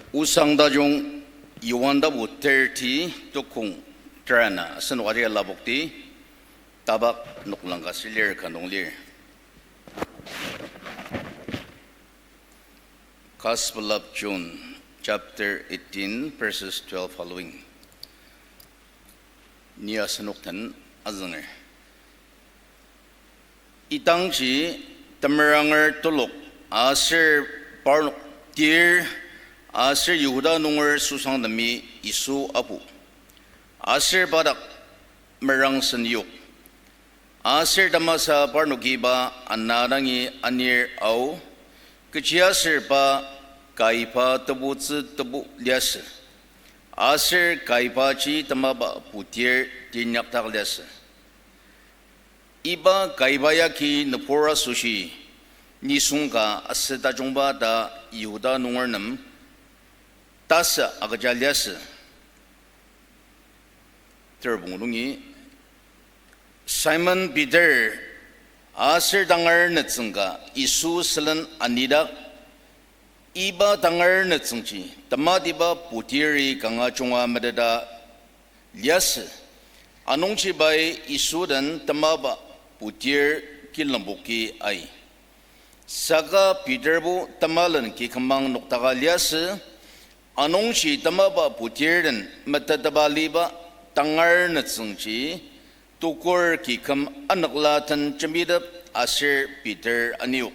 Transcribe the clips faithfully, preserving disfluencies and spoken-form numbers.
Osang tajung Johan tapu thirty, tukong terana asenok aria lapokti, tapak noklang ka sülir ka nung lir. Gospel of John, chapter eighteen, verses twelve following. Ni asenok den azünger. Idangji temeranger telok aser parnok tir aser Yihuda nunger Susangtemi Yisu apu. Aser pa dak merangsen yok. Aser tamasa parnoki pa ana dangi anir ao, kechiaser pa Kaiba tebutsü tebu liasü. Aser Kaibaji temaba putir tinyakdak liasü. Iba Kaiba yagi nübur asoshi, nisung ka asü tajungba ta Yihuda nunger nem tasü agüja liasü. Terbong nungi, Simon Peter aser tangar nütsüng ka Yisu sülen anidak, iba tangar nütsüngji tematiba putiri kanga junga meteta liasü. Anungji pai Yisu den temaba putir kilemboki ai. Saka Peterbo temalen kikümmang noktaka liasü, anungji temaba putir den metetaba liba tangar nütsüngji tukur kiküm anükla den jembitep aser Peter aniok.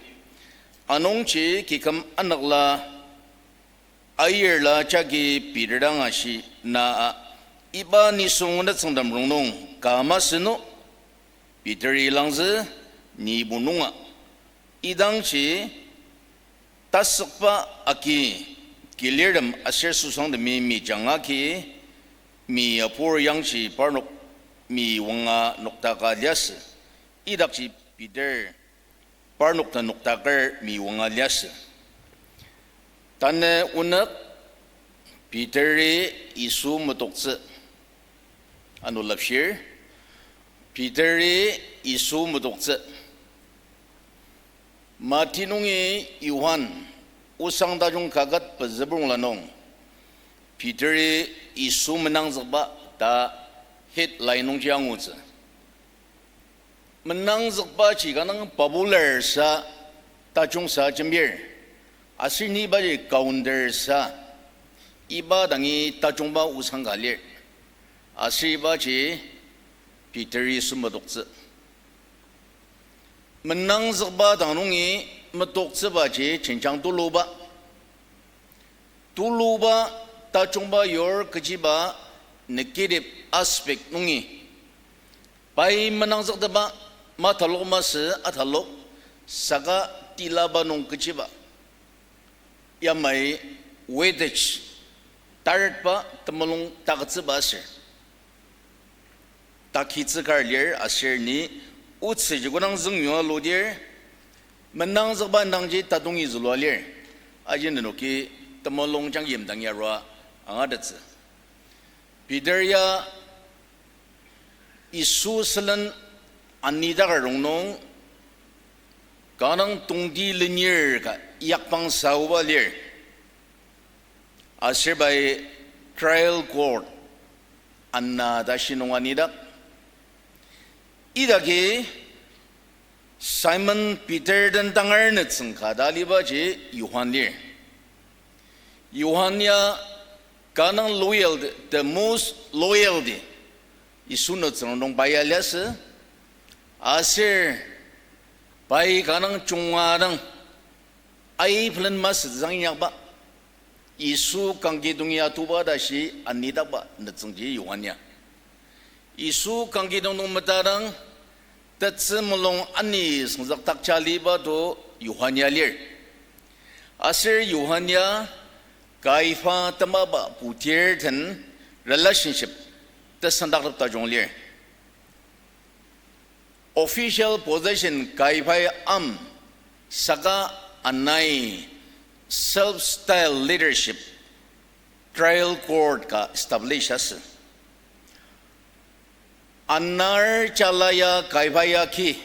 Anungji kiküm anükla ayirla jagi Peter dang ashi, Na a, iba nisung nütsüngtem rongnung ka masü no? Peteri langzü, Nibo nunga. Idangji tasükba agi kilirtem aser Susangtemi mijang agi mi apur yangji parnok mi wanga noktaka liasü. Idakji Peter parnok den noktaker mi wanga liasü. Tanü onük, Peteri Yisu metoktsü. Ano lapshir, Peteri Yisu metoktsü. Mati nungi Johan, osang tajung kaket pezübongla nung, Peteri Yisu menangzükba ta headline nungji angutsü. Menangzükbaji kanga popular sa, tajungsa jembir. Aser ni ibaji counter sa, iba dangi tajungba osang ka lir. Aser ibaji Peteri Yisu metoktsü. Menangzükba dang nungi metoktsübaji jenjang tuluba. Tuluba tajungba yur kechiba negative aspect nungi. Pai menangzükteba matalok masü atalok, saka tilaba nung kechiba. Yamai weightage, taretba temulung taketsüba aser takitsü kar lir aser ni otsüji kodang züngyua ludir, menangzükba indangji tatongi zülua lir. Aji nenoki temulung jang yimdang yarua angatettsü. Peter ya Yisu sülen anidakar rongnung, kanga tongti lenir ka yakpang saoba lir. Aser pai trial court ana tashi nung anidak, idaki Simon Peter den tangar nütsüng ka ta alibaji Johan lir. Johan ya kanga loyalty, the most loyalty, Yisu nütsüng nung pai ya liasü. Aser pai kanga junga dang aipelen masü zang inyakba, Yisu kangkidong ya tuba tashi anidakba nütsüngji Johan ya. Yisu kangkidong nung metadang, tetsü mulung ani süngzük takja liba to Johan ya lir. Aser Johan ya Kaiba temaba putir den relationship tesendaktep tajung lir. Official position Kaibai am, saka anai self-style leadership, trial court ka establish asü. Anar jala ya Kaiba ya ki,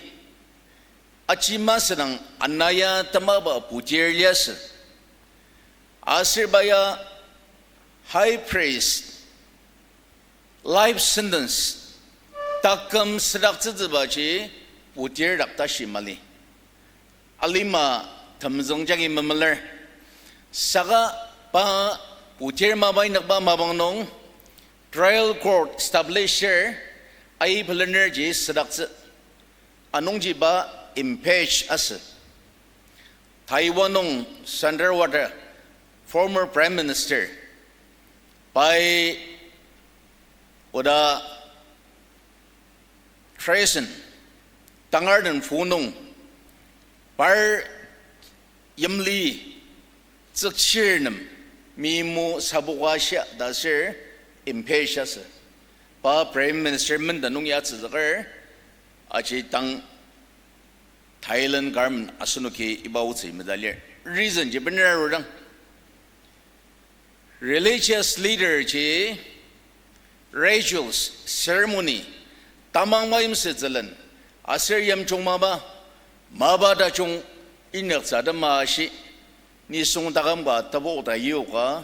aji masüdang ana ya temaba putir liasü. Aser pa ya High priest, life sentence, taküm südaktsütsübaji putir dak tashi mali. Alima temzüng jagi memeler. Saka pa putir mapa inyakba mapang nung trial court establisher aibelenerji südaktsü. Anungji pa impeach asü. Taiwan nung Sandra Water, former prime minister, pai oda treason, tangar den fu nung, par yimli tsükchir nem, mi mo saboka shia ta ser impeach asü. Pa prime minister menden nung ya tsüzüker, aji tang Thailand government asenoki iba otsü medalir. Reason ji bener arudang, religious leader ji rituals, ceremony, tamang mayimsütsülen, aser yimjung mapa, mapa tajung inyaktsü atema ashi, nisung taküm ka tapu ta yoka,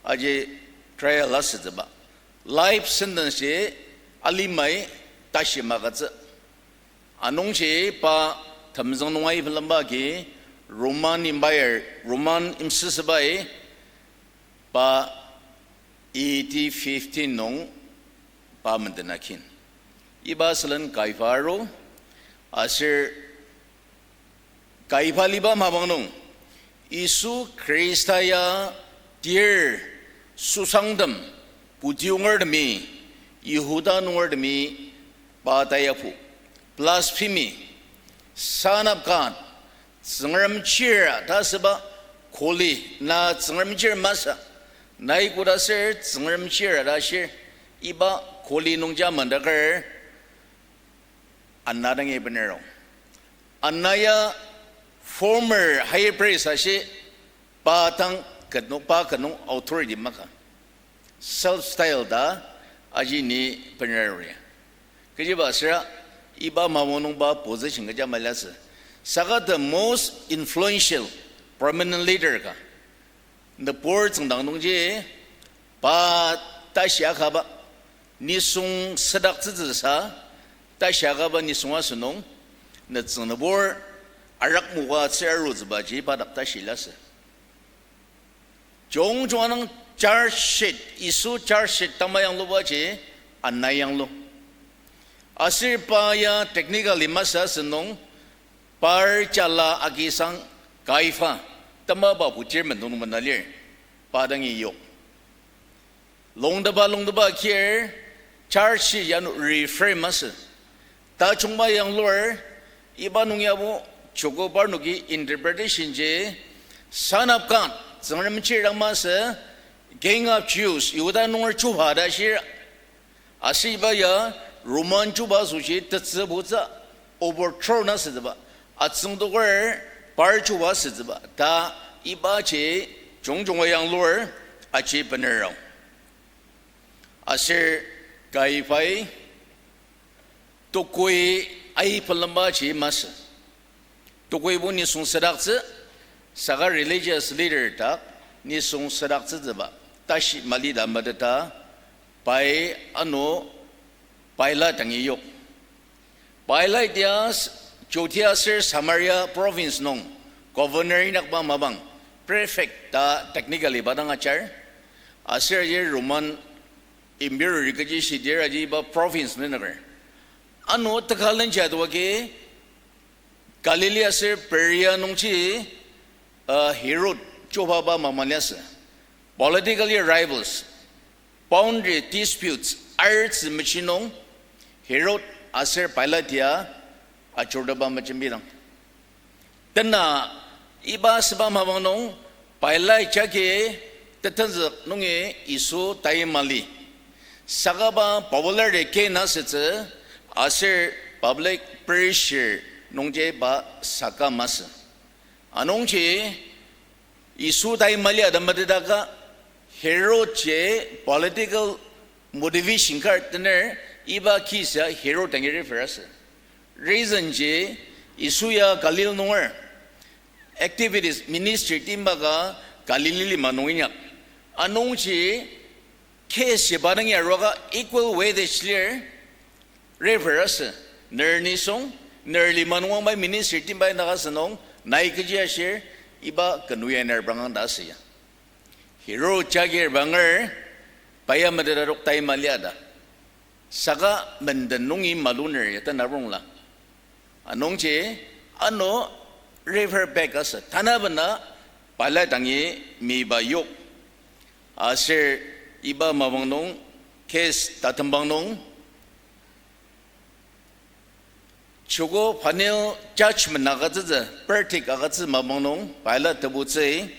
aji trial asütsüba. Life sentence ji alimai tashi magütsü. Anungji pa temzüng nung aibelemba agi Roman Empire, Roman yimsüsübai pa A D fifteen nung pa menden akin. Iba sülen Kaifa aru, aser Kaifa aliba mapang nung, Yisu Khrista ya tir süsangtem, puti nungertemi, Yihuda nungertemi, pa tayapu, blasphemy, Son of God, Tsüngrem chir ta asüba kuli, na Tsüngrem chir masü, nai koda ser Tsüngrem chir ta shir, iba kuli nungji mandaker Anna dangi bener nung. Anna ya former high priest ashi, pa tang kenok, pa kenok authority maka. Self style ta aji ni bener ya. Kechiba süra iba mapang nungba position kecha maliasü. Saka the most influential, prominent leader ka nübur tsüngdang nungji pa tashi akaba, nisung sadaktsütsüsa tashi akaba nisung asünung, nütsüng nübur arak moka tsür arutsübaji pa dak tashi liasü. Jungjunga nung charge sheet, Yisu charge sheet tama yanglubaji Anna yanglu. Aser pa ya technically masü asünung, par jala agi sang Kaifa, temaba putir mendong mena lir, pa dangi yok. Longdaba, longdaba kir, charge sheet ya nung reframe asü. Tajungba yanglur, iba nung yabo, joko parnoki interpretation ji, Son of God, Tsüngrem chir dang masü, King of Jews, Yihuda nunger chuba ta shir, aser iba ya Roman chuba asoshi tetsübutsü overthrow na sütsüba, atsüngdoker par chuba sütsüba ta ibaji jungjunga yanglur aji bener nung. Aser Kaifai tukoi aibelembaji masü. Tukoibo nisung sadaktsü, saka religious leader dak nisung sadaktsütsüba tashi mali ta meteta, pai ano Pilate dangi yok. Pilate ya s-, Judea aser Samaria province nung governor inyakba mapang, prefect ta technically pa dang ajar. Aser aji Roman emperor kechi shidir aji iba province nenoker. Ano tekalenji adoagi Galilee aser Perea nungji, uh, Herod chubaba mapang liasü. Politically rivals, boundary disputes, artsü mechi nung Herod aser Pilate ya ajurteba mejembidang. Tena iba asüba mapang nung Pilate jagi tetenzük nungi Yisu tai mali. Sakaba popularity gain asütsü aser public pressure nungji pa saka masü. Anungji Yisu tai mali ata metetaka Herod ji political motivation kar tener iba kisa Herod dangi refer asü. Reason ji Yisu ya Galil nunger activities, ministry timba ka Galilee lima nung inyak. Anungji case ji pa nung ya aruaka equal weightage lir, refer asü, ner nisung, ner lima nung pai ministry timba indaka asünung, nai kechi ashir, iba kenu ya ner bangang ta asü ya. Herod jagi banger, pa ya metetarok tai mali ta. Saka menden nungi maluner ya tena rongla. Anungji, ano refer back asü. Tanabena Pilate dangi miba yok. Aser iba mapang nung, case tatembang nung, joko final judgment agütsütsü, verdict agütsü mapang nung, Pilate tebutsü,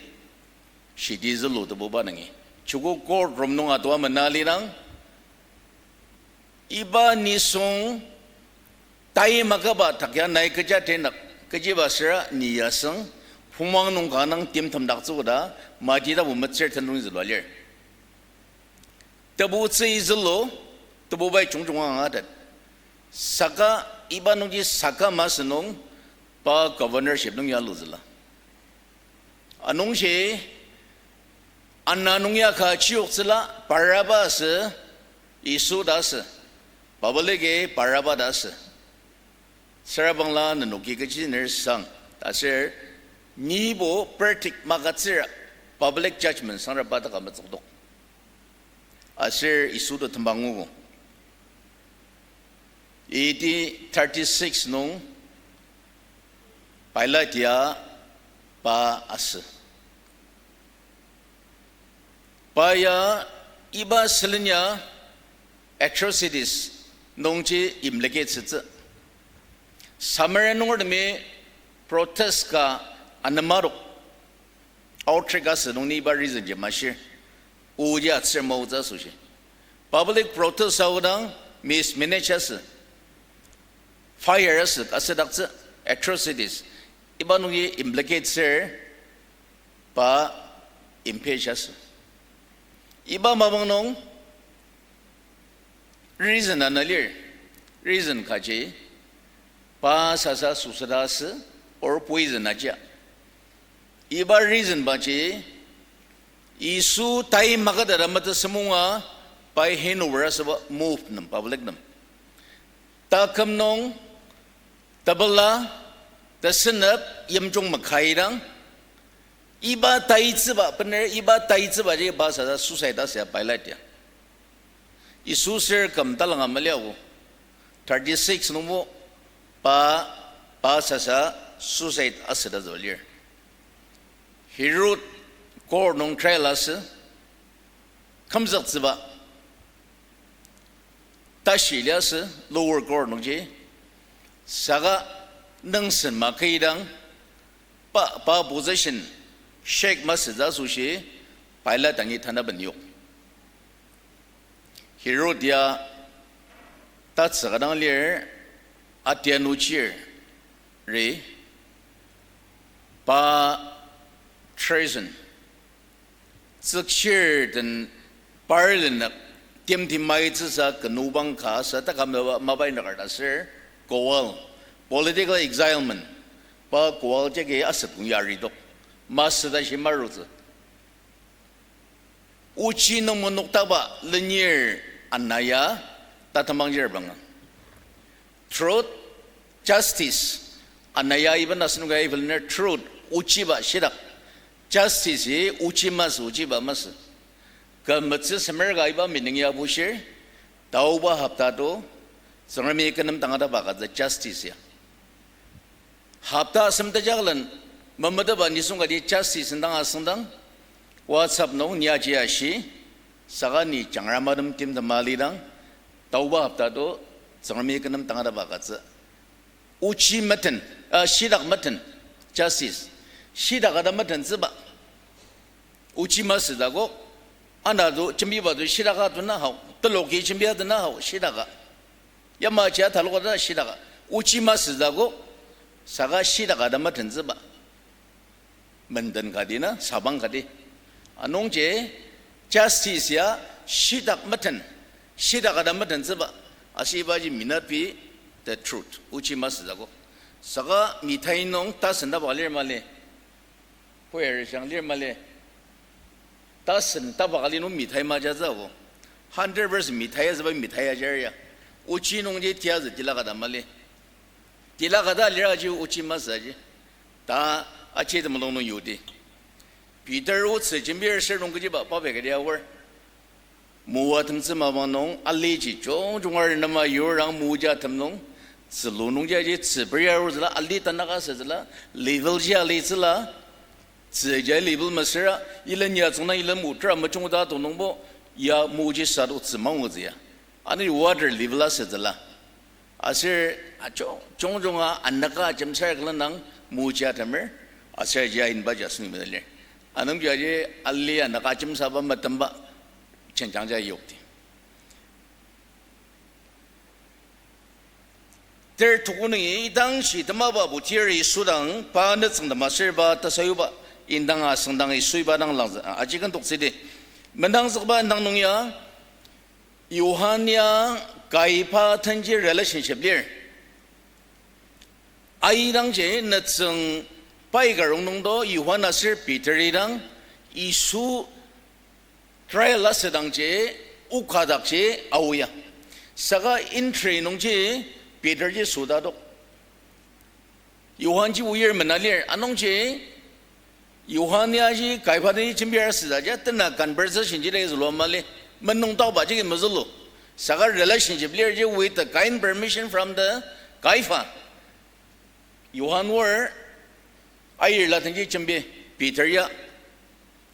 shidi zülu tebuba dangi. Joko court room nung atua mena lidang, iba nisung tai makaba takya nai kecha tenak, kechiba süra ni yasüng, phungmang nung kanga timtemdaktsü koda, mati tapu metsür tenung zülua lir. Tebutsü zülu, tebubai jungjunga angatet. Saka iba nungji saka masü nung pa governorship nung ya luzüla. Anungji, ana nung ya ka chiyoktsüla Baraba asü, Yisu ta asü. Public-i Baraba ta asü. Sürabangla nenoki kechi ner sang. Taser nibo verdict magütsüra public judgment sangra pa taka metsükdok. Aser Yisu to tembang ngugo. A D thirty-six nung Pilate ya pa asü. Pa ya iba sülen ya atrocities nungji implicate asütsü. Samaria nungertemi protest ka anema dok outbreak asü nung ni iba reason ji mashir. Oji atsür maotsü asoshi. Public protest aodang mismanage asü. Fire asü, asüdaktsü, atrocities. Iba nungi implicate asür, pa impeach asü. Iba mapang nung reason ana lir, reason kaji, pa sasa süsüda asü, or poison ajia. Iba reason baji, Yisu tai makatata metüsemunga, pai hand over asüba mob nem, public nem. Taküm nung, tepela, tesenep, yimjung makaidang, iba taitsüba, bener iba taitsübaji pa sasa suicide asü ya Pilate ya. Yisu sür küm talanga maliago. Thirty-six nungbo pa, pa sasa suicide asüta züba lir. Herod court nung trial asü, kümzüktsüba tashi liasü lower court nungji, saka nüngsen makeidang, pa, pa position shake masütsü asoshi, Pilate dangi tanaben yok. Herod ya tatsüka dang lir, atianu chir ri, pa treason, tsükchir den parliamentnük timtimaitsüsa kenubang ka sa taküm mapa, mapa inaka ta sür, Goal, political exilement, pa Goal jagi asüt kong yaritok, masü tashi marutsü. Ochi nung menoktaba lenir ana ya tatembangdir banga. Truth, justice, ana ya iba asenoka iba lenir truth, ochiba shitak. Justice-i ochi masü, ochiba masü. Kümetsü semer ka iba meaning ya bushir, taoba hopta to, Tsüngremi kü nem tangataba ka the justice ya. Hopta asem tejaklen, memeteba nisung kati justice indang asüngdang, WhatsApp nung ni aji ashi, saka ni jangra madem timtem alidang, taoba hopta to, Tsüngremi kü nem tangataba ka tsü. Ochi meten, ah, shitak meten, justice. Shitak ata metentsüba. Ochi masü takok, ana to, jembiba to shitaka to na hao, teloki jembia to na hao, shitaka. Yamaji atalok ata shitaka. Ochi masü takok, saka shitaka ta metentsüba. Menden kati na, sabang kati. Anungji, justice ya shitak meten, shitaka ta metentsüba. Asübaji minatpi the truth, ochi masü takok. Saka mithai nung tasen taba lir mali. Choir shang lir mali. Tasen tabak ali nung mithai majatsü ako. Hundred percent mithai ya züba mithai ya jar ya. Ochi nungji tiazü tila kata mali. Tila kata lira ji ochi masü ji. Ta aji temulung nung yudi. Peter otsü jembir ser nung kechiba pabe kati aor. Moatemtsü mapang nung aliji jungjunga renema yurang moja tem nung, tzülu nungji aji tzü peria arutsüla, ali tanaka asütsüla, level ji alitsüla, tzü ja level masüra, ilen ya tsüngda ilen mutra machungda tonungbo, ya moji sat otsü mangutsü ya. Ani water level asütsüla. Aser, ajo, jungjunga anaka ajemsar külenang moja temer, aser ji ainba ja süngi medalir. Anungji aji ali anaka ajemsaba matemba, jenjang ja yokti. Ter tuku nungi idang shi temaba putir Yisu dang pa nütsüngtem aser pa tasayuba indang asüngdang Yisu iba dang langzü, aji ken toktsüdi. Menangzükba indang nung ya, Yohan ya Kaipa tenji relationship lir. Aidangji nütsüng pai karong nungdo Yohan aser Peter idang Yisu trial asüdangji, okadakji aoya. Saka entry nungji Peter ji sütadok. Yohan ji oir mena lir, anungji Yohan ya ji Kaipa tenji jembir asütsü ja, tena conversation ji dai zülua mali, menung taoba ji mezülu. Saka relationship lir ji with the kind permission from the Kaifa. Yohan or airla tenji jembi Peter ya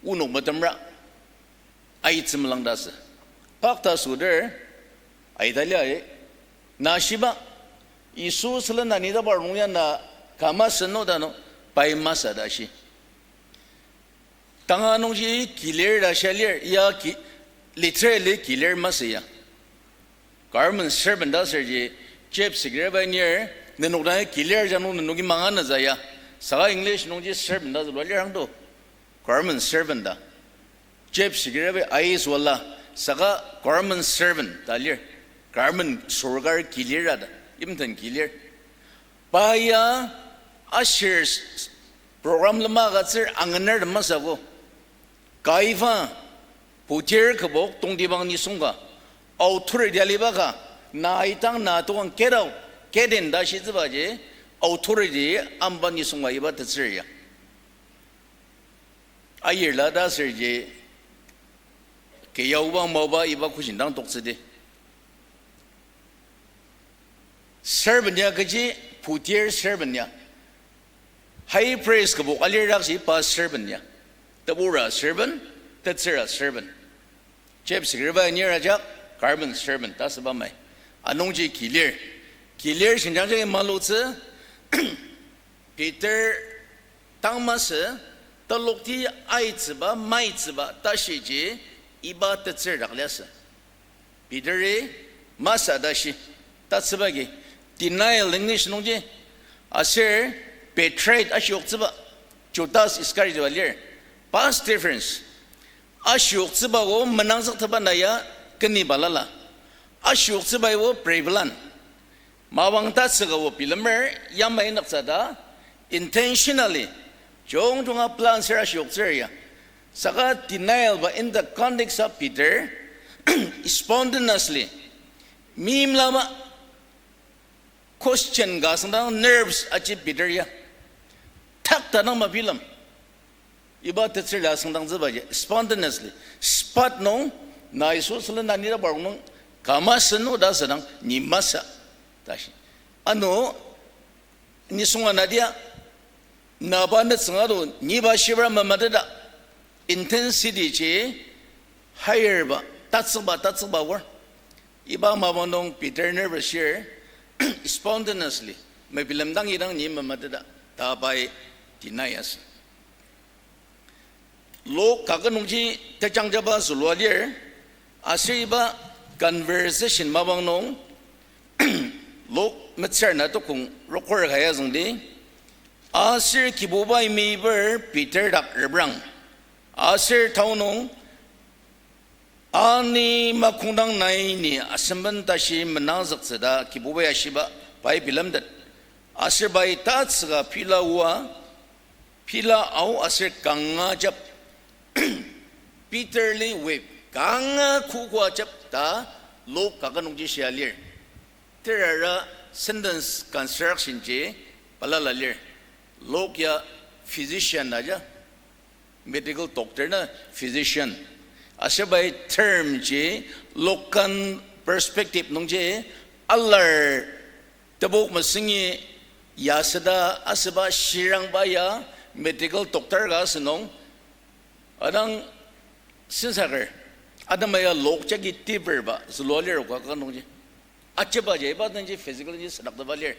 onok metemra aitsü melangdasü. Pakta süder aita lia, na shiba, Yisu sülen na nida parnung ya na kama seno dano, pai masü ta shi. Tanga nungji kilir ta shia lir, ya ki-, literally kilir masü ya. Government servant ta sürji, chief secretary ba nir, nenok dang kilir ja nung nenoki manga nütsü ya. Saka English nungji servant ta zülua lir angdo. Government servant ta. Chief secretary ba I A S wala, saka government servant ta lir. Government sorkar kilir ta, imten kilir. Pa ya ashir s-, program lema agütsür angener masü ko. Kaifa, putir kübok tongtibang nisung ka, authority aliba ka, na aitang na tokang get out, get in ta shitsübaji, authority amba nisung ka iba tetsür ya. Ayirla ta sürji, keyaoba maoba iba kujin dang toktsüdi. Servant ya kechi, putir servant ya. High priest kübok alirakji pa servant ya. Tebura servant, tetsüra servant. Chief secretary ba nir ajak, government servant ta süba mai. Anungji kilir. Kilir shinjang jagi malutsü, Peter tang masü, telokti aitsüba, maitsüba, tashiji, iba tetsür dak liasü. Peteri masü ta shi, tatsüba agi, denial English nungji, aser betrayed ashioktsüba, Judas Iscariot ba lir, past difference. Ashioktsüba o menangzüktepa na ya keni balala. Ashioktsüba o prevalent. Mapang tatsüka o bilemer yamai nüktsü ta intentionally, jungjunga plan ser ashioktsür ya. Saka denial ba in the context of Peter, spontaneously, meimlaba question ka asüngdang nerves aji Peter ya. Tak ta nang mabilem. Iba tetsürla asüngdangtsübaji, spontaneously, spot nung, na Yisu sülen na nida parnung nung, kama senu ta asüdang, ni masü, ta shi. Ano, nisung anadia, naba nütsüng ado, niba shibra mamateta, intensity ji, higher ba, tatsüba, tatsüba wor. Iba mapang nung Peter nervous shir, spontaneously, mebilemdang idang ni mamateta, ta pai deny asü. Luke kaket nungji tejangjaba zülua lir, aser iba conversation mapang nung, Luke metsür na tokong rokor kaya züngdi, aser Kibubai meiper Peter dak reprang, aser tao nung, ani makongdang nai ni asemben tashi menangzüktsü ta Kibubai ashiba pai bilemtet. Aser pai tatsüka pila oa, pila ao aser kanga jap. Peter li whip, kanga kokoa ajep ta Luke kaket nungji shia lir. Terara sentence construction ji balala lir. Luke ya physician aja, medical doctor na physician. Aser pai term ji Lukan perspective nungji alar tebok mesengi ya süda asüba shirangba ya medical doctor ka asünung adang sensaker. Atema ya Luke jagi deeper ba zülua lir oka ka nungji. Ajeba ji iba denji physical ji senakdaba lir.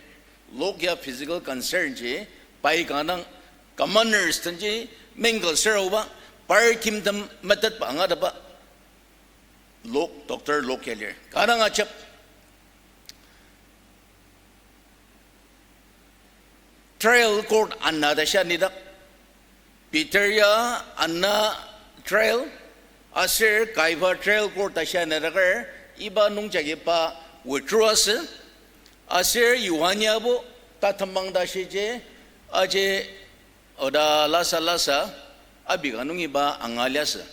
Luke ya physical concern ji pai kanga dang commoners denji mingle ser aoba, par kimtem metetba angataba Luke, doctor Luke ya lir. Kanga dang ajep trial court ana ta shia nidak. Peter ya ana trial, aser Kaiba trial court ta shia nidaker, iba nungjagi pa withdraw asü, aser Yohane yabo tatembang ta shiji, aji oda lasa lasa, abi ka nungi ba anga liasü.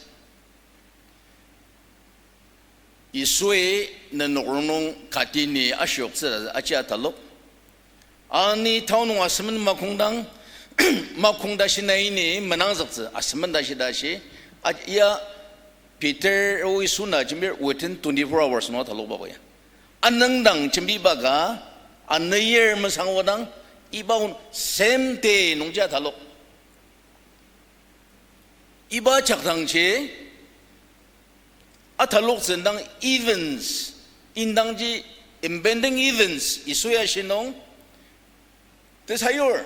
Yisui nenok rongnung kati ni ashioktsü aji atalok. Ani tao nung asemen makongdang, makong tashi na ini menangzüktsü, asemen tashi tashi, a-, ya Peter o Yisu na jembir within twenty-four hours nung atalokba ko ya. Anüngdang jembiba ka, anüyir mesangwadang, iba on same day nungji atalok. Iba jakdangji, ataloktsü indang events, indangji impending events, Yisu ya shinung, tesayur,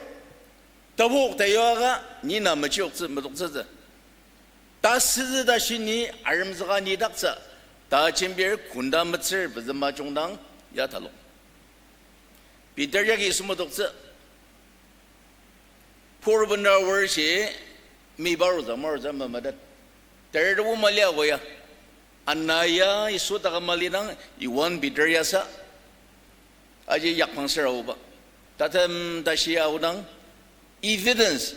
tebok tayoaka, ni na mechioktsü, metoktsütsü. Tasütsü tashi ni aremzüka ni daktsü, ta jembir kunda metsür pezü majungdang ya talok. Peter yagi Yisu metoktsü. Pur bena worship, mi baruza maruza mamadat. Tertebu mali akoya. Ana ya Yisu taküm malidang, Yohan Peter yasa. Aji yakpang sera oba. Tatem tashi aodang, evidence,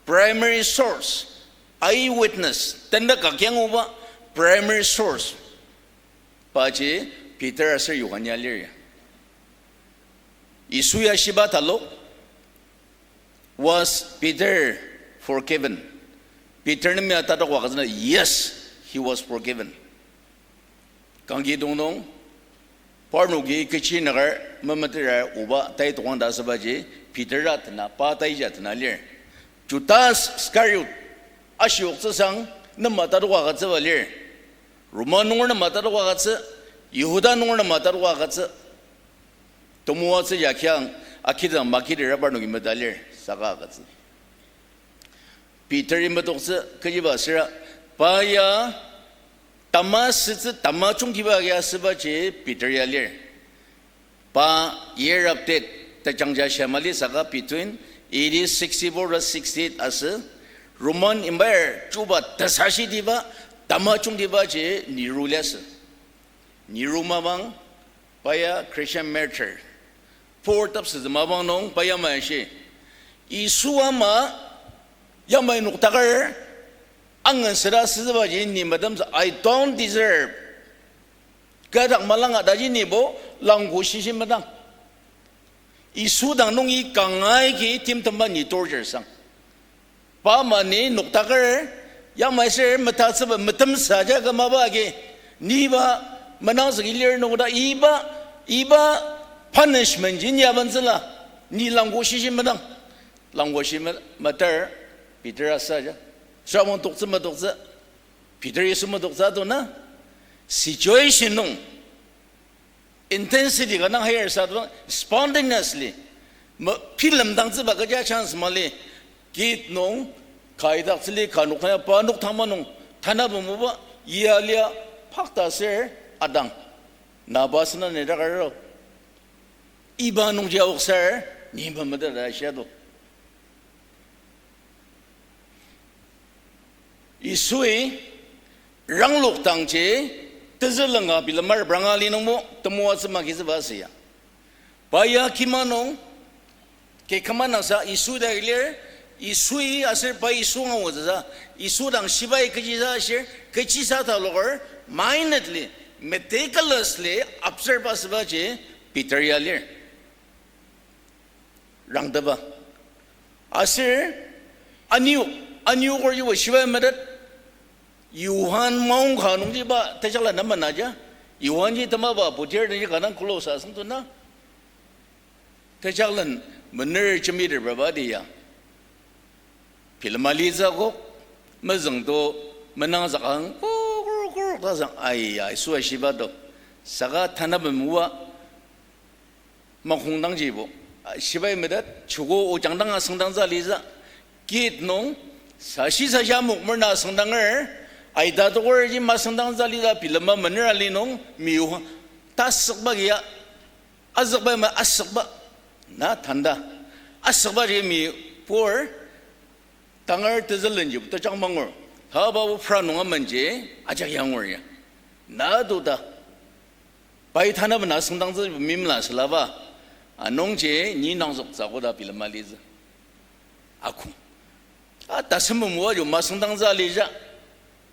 primary source, eyewitness, tenda kakyang oba, primary source. Paji Peter aser Yohan ya lir ya. Yisu ya shiba talok, was Peter forgiven? Peter nem ya tatok wa katsüna, yes, he was forgiven. Kangki dong nung, parnoki kechi nakar memetera oba tai tokang ta asübaji, Peter a tena, pa taija tena lir. Judas Iscariot, ashioktsüsang, nema tatok wa katsüba lir. Roma nunger nema tatok wa katsü, Yihuda nunger nema tatok wa katsü. Temoatsü ya kiang, akidang makidira parnoki meta lir, saka katsü. Peter-i metoktsü kechiba süra, pa ya tama sütsü tama jungtiba agi asübaji Peter ya lir. Pa year of death, tejangja shia mali saka between A D sixty-four to sixty-eight asü, Roman Empire chuba tesashitiba tama jungtibaji Nero liasü. Nero mapang, pa ya Christian martyr. Pur tapsütsü mapang nung pa yamai ashi, Yisu ama yamai noktaker angen süra sütsübaji ni metemtsü, I don't deserve. Kü dak malanga taji nibo langko shishi medang. Yisu dang nungi kangai ki timtemba ni torture sang. Pa ama ni noktaker, yamai ser metatsüba metemsa ja kü mapa agi, niba menangzüki lir nungda iba, iba punishment ji ni abentsüla, ni langko shishi medang, langko shi me-, meter, Peter asa ja. Süra wang toktsü metoktsü, Peter Yisu metoktsü ato na, situation nung, intensity ka nang higher sa tong spontaneously, ma-, film dangtsüba kecha chance mali, kid nung, ka idaktsüli ka nokdang ya pa nokdang ma nung, tanaba muba, ya lia, pakta ser, adang. Na ba sena ne dakar ro. Iba nungji aoksar, ni ba meda da shia do. Yisui ranglok dangji tezülenga bilemar pranga li nungbo temoatsü makizüba asüya. Pa ya kima nung, ke kama nangsa Yisu dak lir, Yisui aser pa Yisu angutsüsa, Yisu dang shibai kechisa ashir, kechisa taloker, minutely, meticulously observe asübaji Peter ya lir. Rangteba. Aser, aniyok, aniyoker jibo shibai metet, Johan maongka nungji pa tejaklen ama naja, Johanji temaba putir nungji kanang close asüngtuna. Tejaklen mener jembiterba ba dia. Bilema litsü akok, mezüngto menangzükang, kuruk, kuruk, kuruk, ta sang, aiya, Yisua shiba to. Saka tanaben oa, makongdangjibo. Shibai metet, chuko ojang dang asüngdangtsü litsü. Kit nung, sashi sashi amok merna asüngdanger, aita toker ji masüngdangtsü litsü, bilema mener ali nung, miu, tasükba kia, azükba ma asükba. Na tanda. Asükba ji mi pur, tangar tezülenji, tejang mangur. Taba bu pra nung amenji, ajak yangur ya. Na tuta. Pai tanaben asüngdangtsü mimla sülaba. Anungji, ni nangzüktsü koda bilema litsü. Akung. A, tasem moa jo masüngdangtsü alija.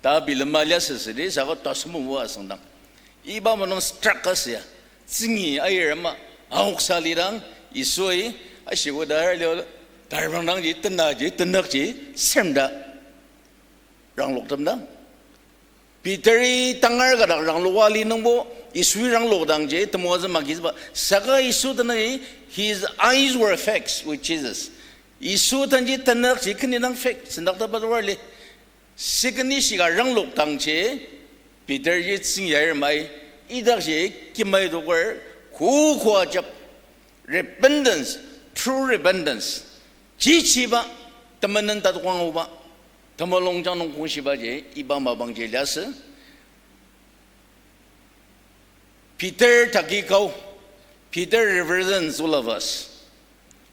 Ta bilema lia süsüdi, saka tasem moa asüngdang. Iba manung struck asüa. Tsüngi ayir ama, aoksa lidang, Yisui, ashiko dar lio, tarbang dangji, tenaji, tenükji, semda. Rangloktem dang. Peteri tangar kadak rangloka li nungbo, Yisui ranglok dangji, temoatsü magizüba. Saka Yisu tenüi, his eyes were fixed with Jesus. Yisu tenji tenükji keni dang fix, sendakta pa tuar li. Sikeni shika ranglok dangji, Peter ji tsüng yair mai, idakji kimai doker, kukua jab, repentance, true repentance. Jichiba, temenen tatok anguba, temulungjang nung kongshibaji, iba mapangji liasü. Peter taki kau, Peter represents all of us.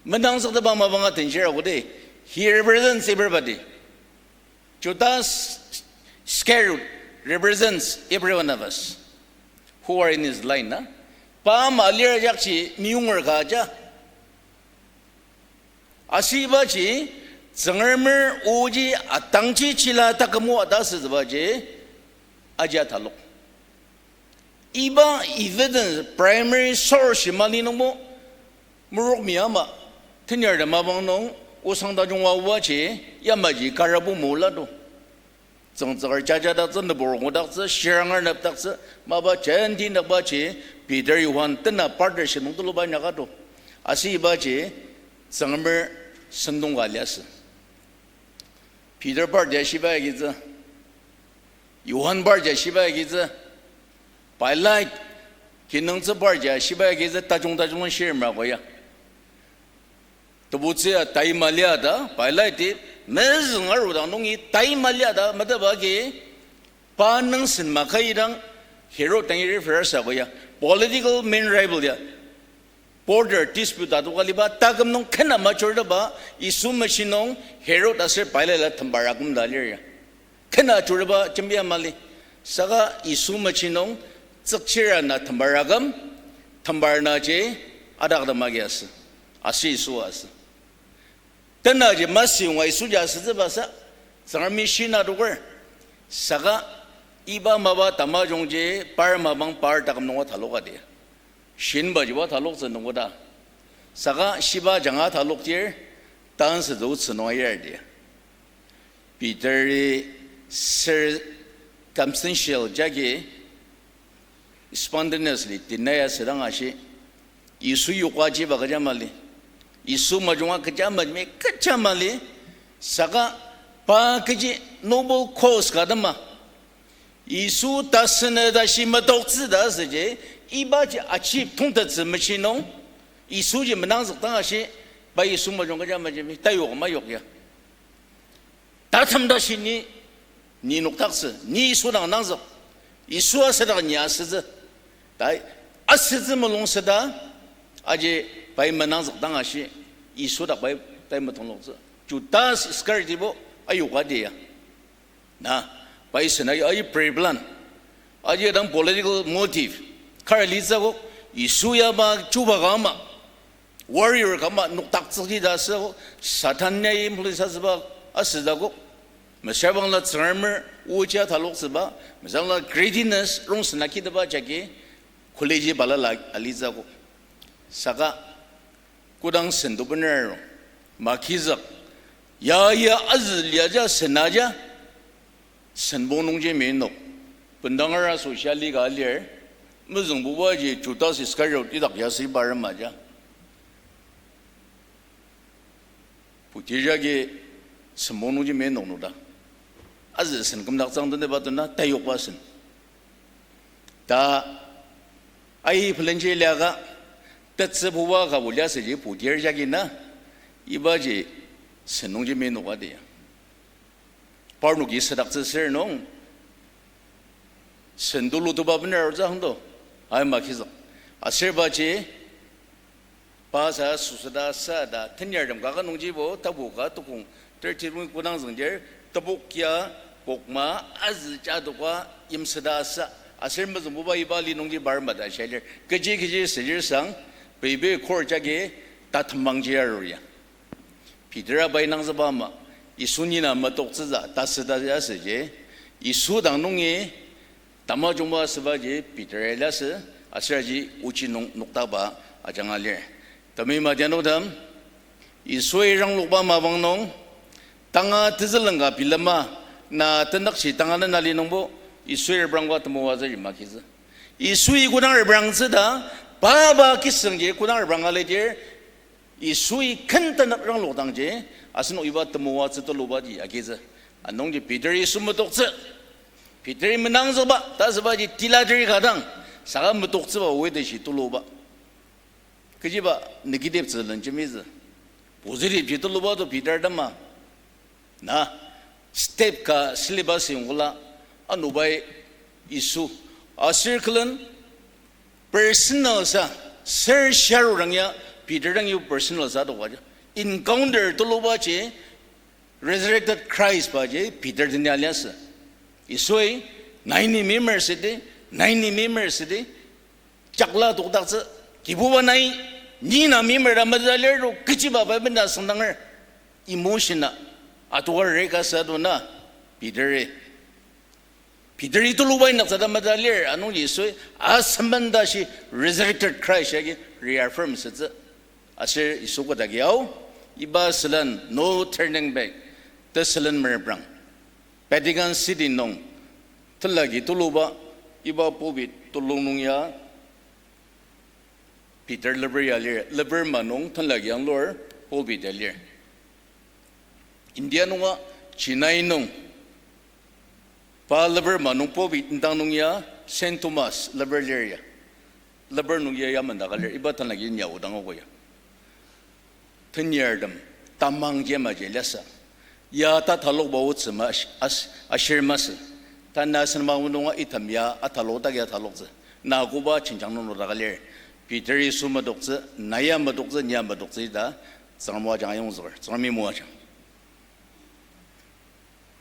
Menangzüktepa mapanga tenshira kodi, he represents everybody. Judas Iscariot represents every one of us who are in his line, na? Pa ama lir ajakji meyunger ka aja. Asübaji, Tsüngremer oji atangji chila takümo ata asütsübaji, aji atalok. Iba evidence primary source mali nungbo, merok mi ama, tenyar da mapang nung, osang tajung aobaji, yamaji karabu mola do. Tsüngtsüker jajadaktsü, nübur ngudaktsü, shiranger nüpdaktsü, mapa jenti nükbaji, Peter, Johan, tena partnership nung tuluba inyaka do. Asübaji, Tsüngremer sentong ka liasü. Peter party ya shiba agitsü. Johan party ya shiba agitsü. Pilate kinungtsü party ya shiba agitsü tajung tajung shirimra ko ya. Tebutsü ya tai malia ta, Pilate mezüng arudang nungi tai malia ta, meteba agi pa nüngsen makaidang Herod dangi refer sa ko ya. Political main rival ya. Border dispute adoka liba, taküm nung kena majorteba, Yisu mechi nung Herod aser Pilate la tembar aküm ta lir ya. Kena ajurteba jembia mali. Saka Yisu mechi nung tsükchira na tembar aküm, tembar naji adakdem agi asü. Aser Yisu asü. Tenaji masü yonga Yisu ja asütsüba sa, Tsüngremi shina adoker. Saka iba mapa tamajungji par mapang par taküm nunga taloka di. Shinbajiba taloktsü nungoda. Saka shiba janga taloktir, tansü tsü nung ayardi. Peteri circumstantial jagi spontaneously deny asüdang ashi, Yisu yokajiba kecha mali, Yisu majunga kecha mali, kecha mali, saka pa kechi noble cause ka tema, Yisu tasünü tashi metoktsü ta asüji, ibaji achieve tongtettsü mechi nung, Yisuji menangzükdang ashi, pa Yisu majung kecha majemi, tayok mayok ya. Tatem tashi ni, ni nokdaktsü, ni Yisu dang nangzük, Yisu asüdak ni asütsü, tai, asütsü mulung süda, aji pai menangzükdang ashi, Yisu dak pai, tai metongloktsü. Judas Iscariot bo, ayoka di ya. Na, pai sena aji pre-plan. Aji dang political motive. Kar litsü ko, Yisu ya pa chuba ka ama. Warrior kama nokdaktsüji ta asü, Satan ya influence asüba asüdakok. Mesüra bangla Tsüngremer oja taloktsüba, mesüra bangla greediness rongsen akidaba jagi, college balala alitsüko. Saka kodang sen to bener arung, makizük, ya ya azü liaja sen aja, senbong nungji menok. Bendangara asoshi alika lir, mezüngbubaji Judas Iscariot idak yasü iba rema ja. Putir jagi senbong nungji menok nokta. Azü sen kümdaktsüang tenüba tena tayokba sen. Ta ai pelenji liaka, tetsübuba ka bu liasüji putir jagi na, ibaji sen nungji menoka dia. Parnoki südaktsü sür nung, sen tulu tuba bener arutsü hangdo, ai makizük. Aser paji, pa sa süsüda sa ta, tenyartem kaka nungjibo, tapu ka tukong, thirty nung kodang züngdir, tebok ya, pokma, azü ja doka, yimsüda sa, aser mezüngbuba iba li nungji bar mata shalir, kechi kechi süjir sang, peibe kor jagi, ta temangji arur ya. Peter abai nangzüba ama, Yisu nina metoktsütsü tasüta asüji, Yisu dang nungi tamajungba asübaji Peter iliasü, aser aji ochi nung nokdakba ajanga lir. Temi madianoktem, Yisui ranglokba mapang nung, tanga tezüleng ka bilema, na tenükshi tanga nena li nungbo, Yisui reprangba temoatsü ji makitsü. Yisui kodang reprangtsü ta, papa kisüngji kodang repranga lidir, Yisui ken tenük ranglokdangji, asenok iba temoatsü tuluba ji agitsü. Anungji Peter Yisu metoktsü. Peter menangzükba, ta asübaji tilateri ka dang, saka metoktsüba oiteshi tuluba. Kechiba negative tsülen jemitsü. Positive ji tuluba to Peter tema. Na, step ka syllabus yongkola, anubai Yisu. Aser külen personal sa, ser sharurang ya, Peter dang yu personal sa toka ja. Encounter tulubaji, resurrected Christ baji, Peter teni aliasü. Yisui, nai ni mimer südi, nai ni mimer südi, jakla tokdaktsü, Kibuba nai, ni na mimer ta meta lir to, kechiba pai bena süngdanger, emotion a, atoka reka sa to na, Peter-i. Peter-i tulubai naktsü ta meta lir, anungji Yisui, asemben tashi resurrected Christ agi reaffirm sütsü. Aser Yisu kodaki ao, iba sülen no turning back, tesülen mereprang. Vatican City nung, tenlaki tuluba, iba pulpit tulung nung ya, Peter leper ya lir, leper ma nung tenlaki anglur pulpit ya lir. India nunga Chennai nung, pa leper ma nung pulpit indang nung ya Saint Thomas leper lir ya. Leper nung ya yamendaka lir, iba tenlaki nia odang ago ya. Tenyartem, tamang jemaji liasü. Ya ta talokba otsü ma ash-, ash-, ashir masü. Tanü asen ma nunga item ya atalok dak ya ataloktsü. Na koba jenjang nung nokdaka lir. Peter Yisu metoktsü, na ya metoktsü, ni ya metoktsü ta, Tsüngrem o ajanga ayongzüker, Tsüngremi moajang.